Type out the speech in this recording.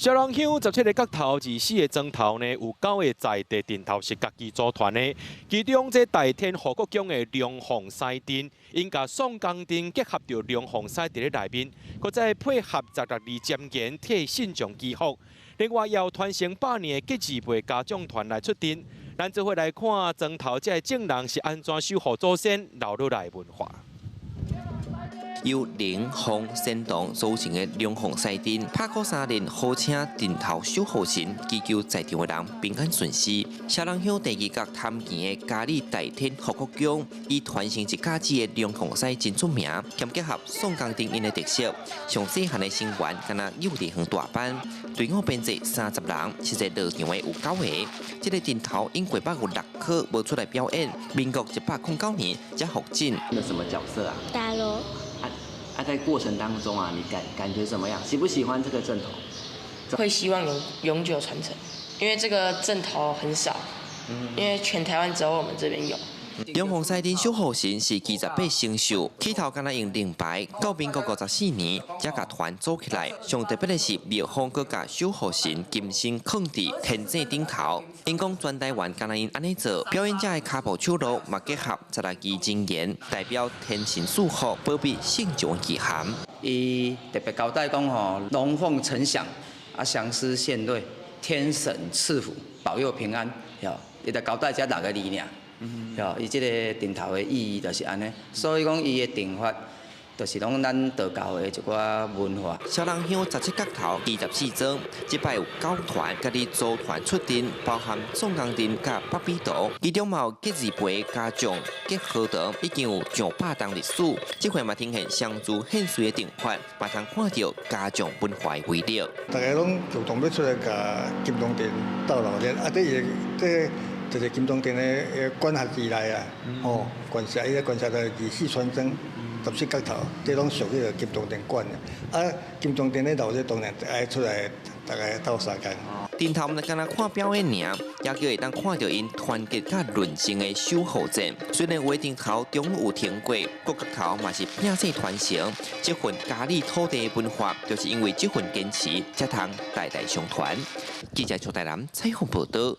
小人鄉十七个角頭24个莊頭呢，有九个在地陣頭是家己組團的。其中這大天護國宮的龍鳳獅陣，𪜶共宋江陣結合著龍鳳獅佇咧內面，閣再配合十六字箴言替信眾祈福。另外，有傳承百年的吉字輩家長團來出陣，咱做伙來看莊頭這个眾人是按怎守護祖先留落來的文化。由龍、鳳、仙童組成的龍鳳獅陣，拍鼓三連，呼請陣頭守護神，祈求在場的人平安順遂。小人鄉第二角潭墘的嘉里大天護國宮，以傳承一家子的龍鳳獅真出名，兼結合宋江陣𪜶的特色，上細漢的成員敢若幼稚園大班，隊伍編制30人，實際落場的有九個。這个陣頭𪜶過百有六科無出來表演，民國109年才復診。那什麼角色啊？大羅。啊，在過程當中啊，你感覺怎麼樣？喜不喜歡這個陣頭？會希望永久傳承，因為這個陣頭很少，因為全台灣只有我們這邊有。龍鳳獅陣守護神是28生肖，起頭敢若用靈牌，到民國54年才共團組起來。上特別的是廟方閣共守護神金身囥佇天井頂頭。𪜶講全台灣敢若𪜶按呢做，表演者的跤步手路嘛結合十六字真言，代表天神賜福，保庇聖上的意涵。伊特別交代講吼，龍鳳呈祥，啊，祥獅獻瑞，天神賜福，保佑平安，喲，伊就交代這六个字爾。喲，伊這个陣頭的意義就是按呢，所以講伊的定法，就是攏咱道教的一寡文化。小人鄉十七角頭24莊，這擺有九團，家己組團出陣，包含宋江陣佮北美道，其中嘛有吉字輩家將結合堂，已經有上百年歷史。這回嘛呈現相助獻瑞的定法，嘛通看著家將文化的威力。大家攏共同欲出來共金鐘陣鬥鬧熱，啊，這伊這就是金鐘陣的管轄之內啊，吼，管轄伊個管轄的24村莊。十七角頭，這攏屬於金鐘陣管的。啊，金鐘陣咧鬧熱當然愛出來，大家鬥相共。陣頭毋但干焦看表演爾，也閣會當看著𪜶團結佮論性的守護戰。雖然有的陣頭中有停過，各角頭嘛是拼勢傳承。這份嘉里土地的文化，就是因為這份堅持，才通代代相傳。記者邱大南採訪報導。